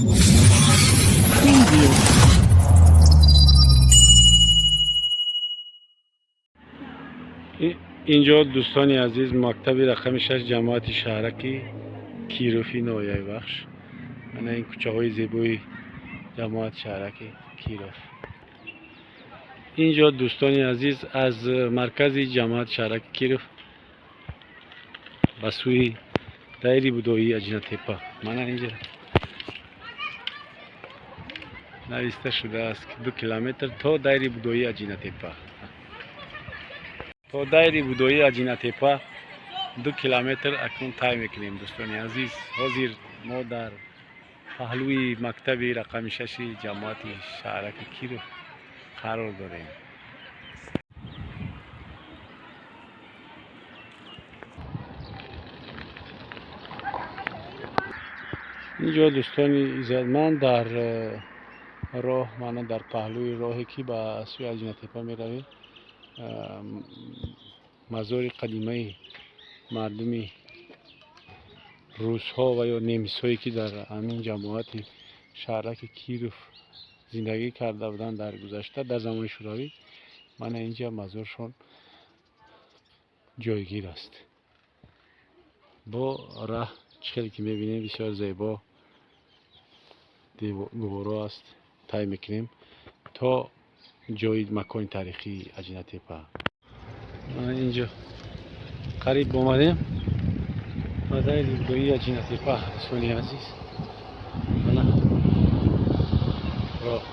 Preview. Инҷо, дӯстони азиз, мактаби рақами 6 ҷамоати шаҳраки Кирови ноҳияи Вахш. Мана ин кӯчаҳои зебои ҷамоати шаҳраки Киров. Инҷо, дӯстони азиз, аз маркази ҷамоати шаҳраки Киров ба сӯи дайри будоии Аҷинатепа. Мана инҷа нависта шудааст, ки 2 километр то дайри будоии Аҷинатепа. То дайри будоии Аҷинатепа 2 километр акнун тай мекунем, дӯстони азиз. Ҳозир мо дар паҳлӯи мактаби рақами 6-и ҷамоати шаҳраки Киров қарор дорем. Инҷо, дӯстони иззатманд, дар роҳ, мана дар паҳлӯи роҳе, ки ба сӯи Аҷинатепа меравем, мазори қадимаи мардуми русҳо ва ё немисҳое, ки дар ҳамин ҷамоати шаҳраки Киров зиндагӣ карда буданд дар гузашта, дар замони Шӯравӣ, мана инҷа мазоршон ҷойгир аст. Бо раҳ чӣ хеле ки мебинем, бисёр зебо, гуворо аст. Тай мекунем то ҷои макони таърихии Аҷинатепа. Мана инҷо қариб омадем ба дайри будоии Аҷинатепа, дӯстони азиз. Мана роҳ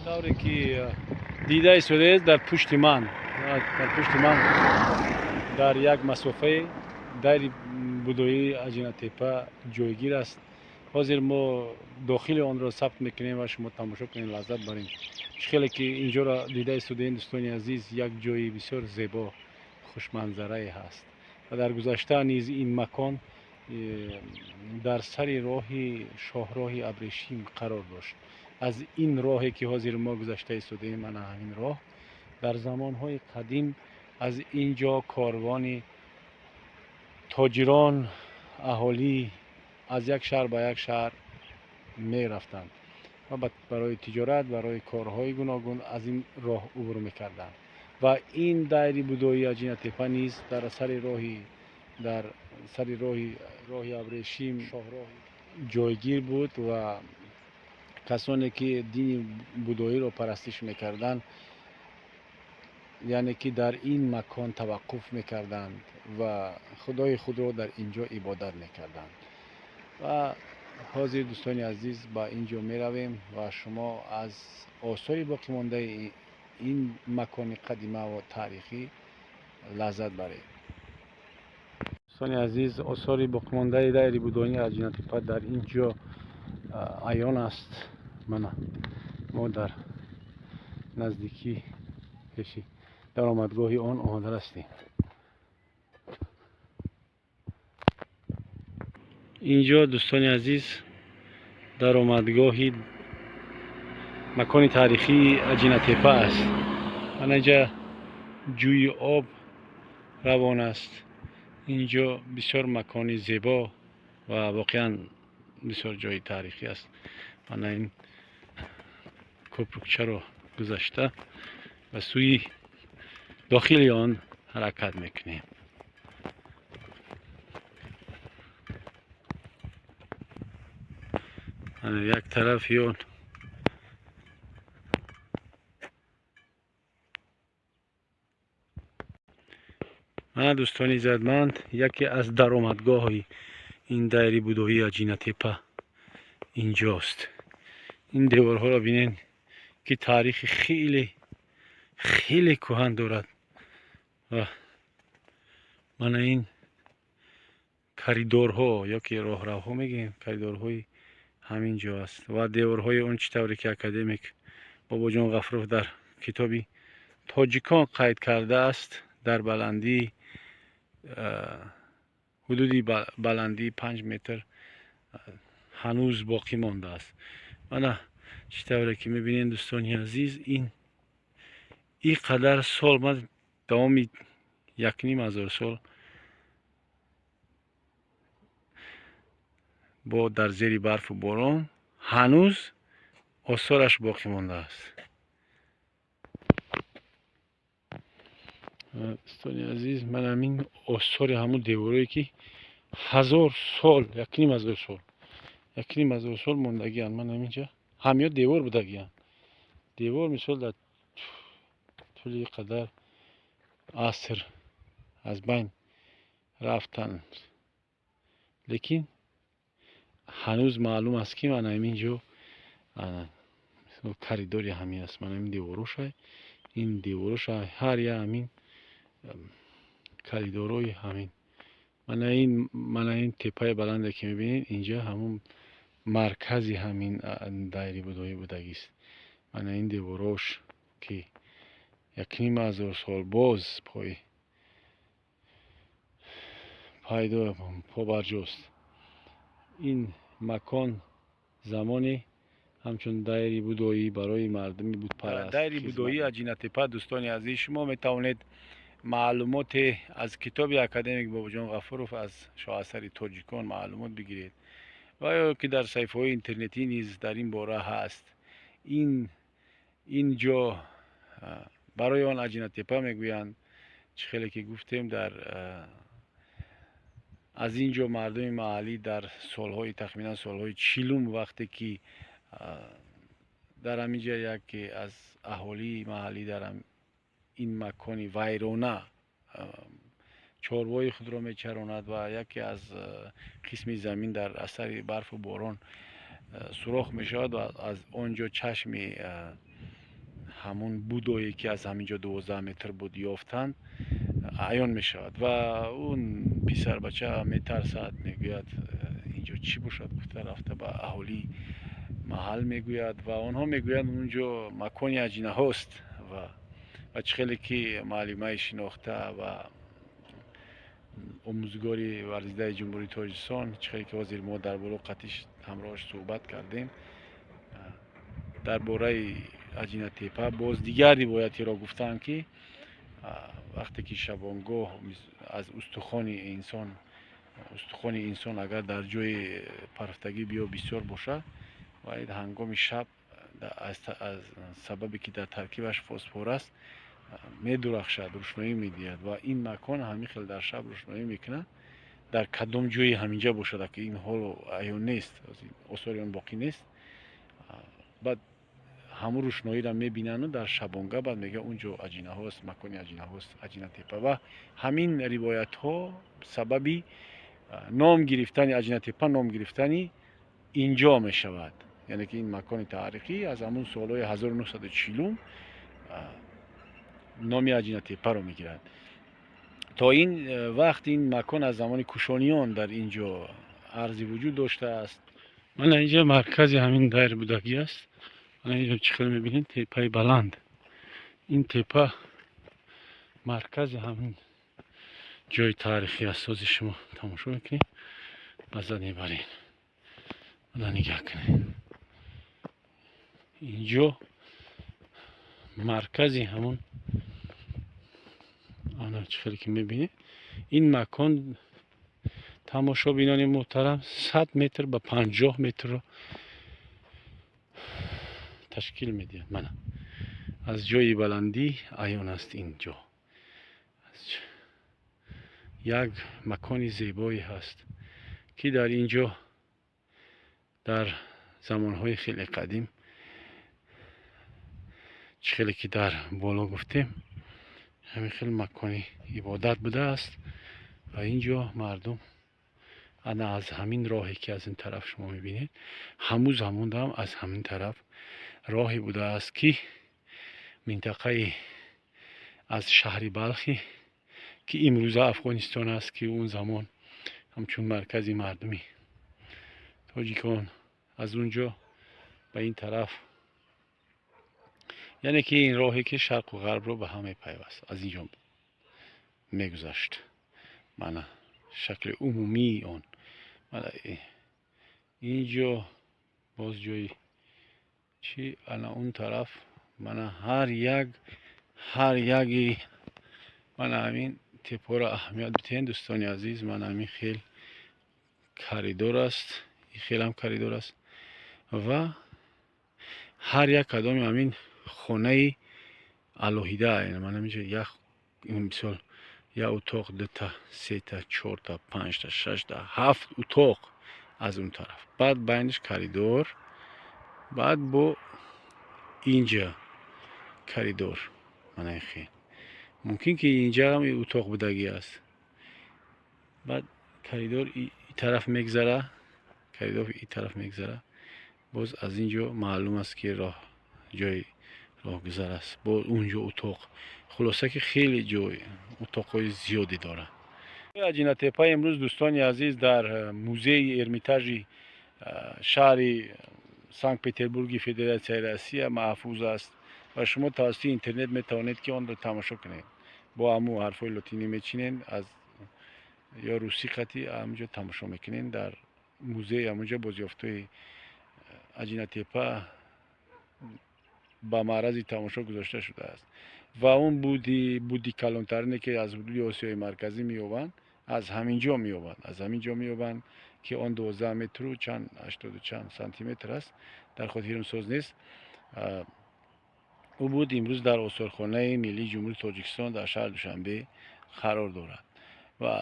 тавре ки дида истодаед, дар пушти ман дар як масофае дайри будоии Аҷинатепа ҷойгир аст. Ҳозир мо дохили онро сабт мекунем ва шумо тамошо кунед, лаззат барем. Чӣ хеле ки инҷоро дида истодаем, дӯстони азиз, як ҷои бисёр зебо, хушманзарае ҳаст ва дар гузашта низ ин макон дар сари роҳи шоҳроҳи Абрешим қарор дошт. Аз ин роҳе, ки ҳозир мо гузашта истодаем, ана ҳамин роҳ, дар замонҳои қадим аз ин ҷо корвони тоҷирон, аҳолӣ аз як шаҳр ба як шаҳр мерафтанд ва барои тиҷорат, барои корҳои гуногун аз ин роҳ убур мекарданд. Ва ин дайри будоии Аҷинатепа низ дар сари роҳи Абрешим, шоҳроҳ ҷойгир буд ва касоне, ки дини будоиро парастиш мекарданд, яъне ки дар ин макон таваққуф мекарданд ва худои худро дар ин ҷо ибодат мекарданд. Ва ҳозир, дӯстони азиз, ба ин ҷо меравем ва шумо аз осори боқимондаи ин макони қадима ва таърихӣ лаззат баред. Дӯстони азиз, осори боқимондаи дайри будоии Аҷинатепа дар ин ҷо аён аст. Мана мо дар наздикӣ пеши даромадгоҳи он омода ҳастем. Инҷо, дӯстони азиз, даромадгоҳи макони таърихии Аҷинатепа аст. Мана инҷа ҷӯи об равон аст. Инҷо бисёр макони зебо ва воқеан бисёр ҷои таърихӣ аст. Мана ин кӯпрукчаро гузашта, ба сӯи дохили он ҳаракат мекунем. Як тарафи он мана, дӯстони иззатманд, яке аз даромадгоҳи ин дайри будоии Аҷинатепа инҷост. Ин деворҳоро бинед, ки таърихи хеле хеле кӯҳан дорад. Ва мана ин коридорҳо ё ки роҳравҳо мегӯем, коридорҳои ҳамин ҷо аст. Ва деворҳои он, чӣ тавре ки академик Бобоҷон Ғафуров дар китоби «Тоҷикон» қайд кардааст, дар баландии ҳудуди баландии 5 метр ҳанӯз боқӣ мондааст. Мана чӣ тавре ки мебинед, дӯстони азиз, ин қадар сол, давоми 1500 сол. Бо дар зери барфу борон ҳанӯз осораш боқӣ мондааст. Дӯстони азиз, ман ҳамин осори ҳамун деворое, ки 1000 сол, 1500 сол, 1500 сол мондагианд. Ман ҳаминҷа ҳамиё девор будагианд. Девор, мисол, дар тӯли қадар аср аз байн рафтанд, лекин ҳанӯз маълум аст, ки ман ҳамин ҷо коридори ҳамин аст. Ман ҳамин деворошай, ин девороша, ҳар я ҳамин коридорҳои ҳамин. Мана ин теппаи баланде, ки мебинед, инҷа ҳамун маркази ҳамин дайри будоӣ будагист. Мана ин деворош, ки 1500 сол боз пой пайдо побарҷост. Ин макон замоне ҳамчун дайри будоӣ барои мардуми бутпараст. Дайри будоӣ Аҷинатепа. Дӯстони азиз, шумо метавонед маълумоте аз китоби академик Бобоҷон Ғафуров, аз шоҳасари тоҷикон, маълумот бигиред ва ё ки дар саҳифаҳои интернетӣ низ дар ин бора ҳаст. Ин ҷо барои он Аҷинатепа мегӯянд. Чӣ хеле ки гуфтем, дар аз ин ҷо мардуми маҳаллӣ дар солҳои, тахминан солҳои 40-ум, вақте ки дар ҳамин ҷа яке аз аҳолии маҳаллӣ дар ин макони вайрона чорвои худро мечаронад ва яке аз қисми замин дар асари барфу борон сурох мешавад ва аз он ҷо чашми ҳамун будое, ки аз ҳамин ҷо 12 метр буд, ёфтанд, аён мешавад ва он писарбача метарсад, мегӯяд, инҷо чӣ бошад гуфта, рафта ба аҳолии маҳал мегӯяд ва онҳо мегӯянд, он ҷо макони аҷинаҳост. Ва чӣ хеле ки муаллимаи шинохта ва омӯзгори варзидаи Ҷумҳурии Тоҷикистон, чӣ хеле ки ҳозир мо дар боло қатиш ҳамроҳаш суҳбат кардем, дар бораи Аҷинатепа боз дигар ривоятеро гуфтанд, ки вақте ки шабонгоҳ аз устухони инсон, устухони инсон агар дар ҷои парфтагӣ биё бисёр бошад ва ҳангоми шаб аз сабабе ки дар таркибаш фосфор аст, медурахшад, рӯшноӣ медиҳад. Ва ин макон ҳамин хел дар шаб рӯшноӣ мекунад. Дар кадом ҷои ҳаминҷа бошад, ки ин ҳоло аён нест, осори он боқӣ нест, баъд ҳамун рӯшноиро мебинанду дар шабонга баъд мегӯяд, он ҷо аҷинаҳост, макони аҷинаҳост, Аҷинатепа. Ва ҳамин ривоятҳо сабаби ном гирифтани Аҷинатепа, ном гирифтани инҷо мешавад. Яъне ки ин макони таърихӣ аз ҳамун солҳои 1940 номи Аҷинатепаро мегирад. То ин вақт ин макон аз замони кушониён дар ин ҷо арзи вуҷуд доштааст. Мана инҷа маркази ҳамин дайр будагӣ аст. Мана инҷо, чӣ хел мебинед, теппаи баланд. Ин теппа маркази ҳамин ҷои таърихӣ аст. Ҳозир шумо тамошо мекунед, лаззат мебаред. Мана, нигаҳ кунед, инҷо маркази ҳамун. Ана, чӣ хеле ки мебинед, ин макон, тамошобинони муҳтарам, 100 метр ба 50 метрро ташкил медиҳад. Мана, аз ҷои баландӣ аён аст. Ин ҷо як макони зебое ҳаст, ки дар ин ҷо дар замонҳои хеле қадим, чӣ хеле ки дар боло гуфтем, ҳамин хел макони ибодат будааст. Ва ин ҷо мардум ана аз ҳамин роҳе, ки аз ин тараф шумо мебинед, ҳамун замондам аз ҳамин тараф роҳе будааст, ки минтақаи аз шаҳри Балхӣ, ки имрӯза Афғонистон аст, ки он замон ҳамчун маркази мардуми тоҷикон, аз он ҷо ба ин тараф, яъне ки ин роҳе, ки шарқу ғарбро ба ҳам мепайваст, аз ин ҷо мегузашт. Мана шакли умумии он. Мана ин ҷо боз ҷои чӣ, ана он тараф, мана ҳар яки мана ҳамин теппаро аҳамият бидиҳед, дӯстони азиз. Мана ҳамин хел коридор аст. Ин Хелам коридор аст ва ҳар як кадоми ҳамин хонаи алоҳида. Мана инҷо як, мисол, як утоқ, дута, сета, чорта, панҷта, шашта, ҳафт утоқ аз он тараф, баъд байниш коридор, баъд бо инҷа коридор. Мана хел мумкин ки инҷа ҳам утоқ будагӣ аст. Баъд коридор и тараф мегзара, коридор и тараф мегзара. Боз аз ин ҷо маълум аст, ки роҳ, ҷои роҳгузар аст. Боз унҷо утоқ. Хулоса ки хеле ҷой, утоқҳои зиёде дорад Аҷинатепа. Имрӯз, дӯстони азиз, дар музеи Эрмитажи шаҳри Санкт Петербурги Федератсияи Россия маҳфуз аст ва шумо тавассути интернет метавонед, ки онро тамошо кунед. Бо ҳамун ҳарфҳои лотинӣ мечинед аз ё русӣ қатӣ, ҳаминҷо тамошо мекунед. Дар музей ҳамунҷо бозёфтҳои Аҷинатепа ба маърази тамошо гузошта шудааст ва он буди калонтарине, ки аз ҳудуди Осиёи Марказӣ меёбанд, аз ҳамин ҷо меёбанд, аз ҳамин ҷо меёбанд, ки он 12 метру чанд, ҳаштоду чанд сантиметр аст, дар хотирам соз нест. Ӯ буд имрӯз дар осорхонаи миллии Ҷумҳурии Тоҷикистон дар шаҳри Душанбе қарор дорад. Ва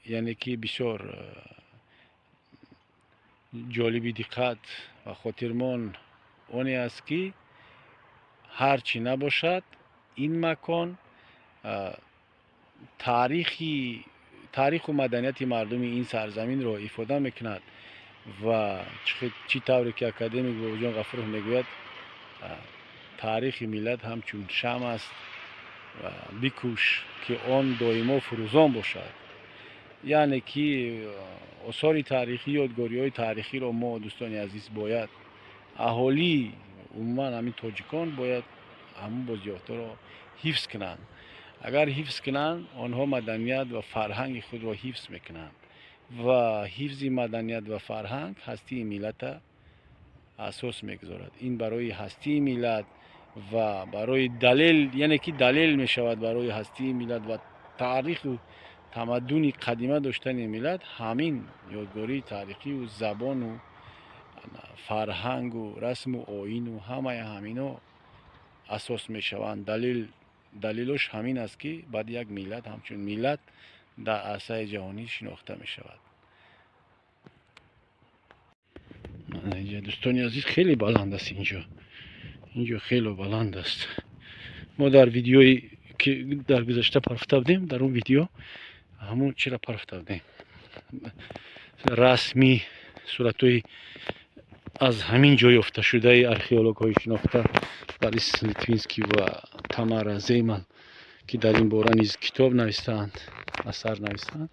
яъне ки бисёр ҷолиби диққат ва хотирмон оне аст, ки ҳар чӣ набошад, ин макон таъриху маданияти мардуми ин сарзаминро ифода мекунад. Ва чӣ тавре ки академик Бобоҷон Ғафуров мегӯяд: «Таърихи миллат ҳамчун шам аст ва бикӯш, ки он доимо фурӯзон бошад». Яъне ки осори таърихӣ, ёдгориҳои таърихиро мо, дӯстони азиз, бояд аҳолӣ, умуман ҳамин тоҷикон бояд ҳамун бозёфтҳоро ҳифз кунанд. Агар ҳифз кунанд, онҳо маданият ва фарҳанги худро ҳифз мекунанд ва ҳифзи маданият ва фарҳанг ҳастии миллата асос мегузорад. Ин барои ҳастии миллат ва барои далел, яъне ки далел мешавад барои ҳастии миллат ва таъриху тамаддуни қадима доштани миллат. Ҳамин ёдгории таърихию забону фарҳангу расму оину ҳамаи ҳамино асос мешаванд. Далелош ҳамин аст, ки баъд як миллат ҳамчун миллат дар арсаи ҷаҳонӣ шинохта мешавад. Дӯстони азиз, хеле баланд аст инҷо, инҷо хеле баланд аст. Мо дар видеое ки дар гузашта парфта будем, дар он видео ҳамун чира парфта будем, расми суратҳои аз ҳамин ҷо ёфташудаи археологҳои шинохта Борис Литвинский ва Тамара Зейман, ки дар ин бора низ китоб навистаанд, асар навистаанд.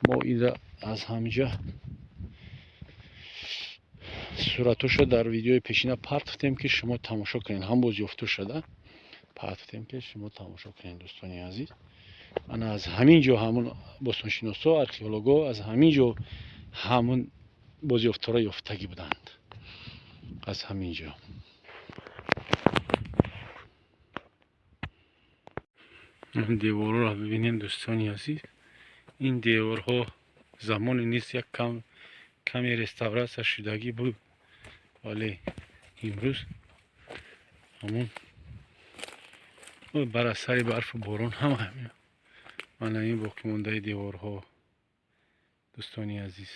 Мо инра аз ҳаминҷа суратҳошо дар видеои пешина партофтем, ки шумо тамошо кунед. Ҳам боз ёфто шуда партофтем, ки шумо тамошо кунед, дӯстони азиз. Ана аз ҳамин ҷо ҳамун бостоншиносо, археологҳо аз ҳамин ҷо ҳамун бозёфтҳоро ёфтагӣ буданд, аз ҳамин ҷо. Деворҳоро бибинем, дӯстони азиз. Ин деворҳо замоне низ як каме реставратсия шудагӣ буд, вале имрӯз ҳамун бар асари барфу борон ҳама ҳамин. Мана ин боқимондаи деворҳо, дӯстони азиз.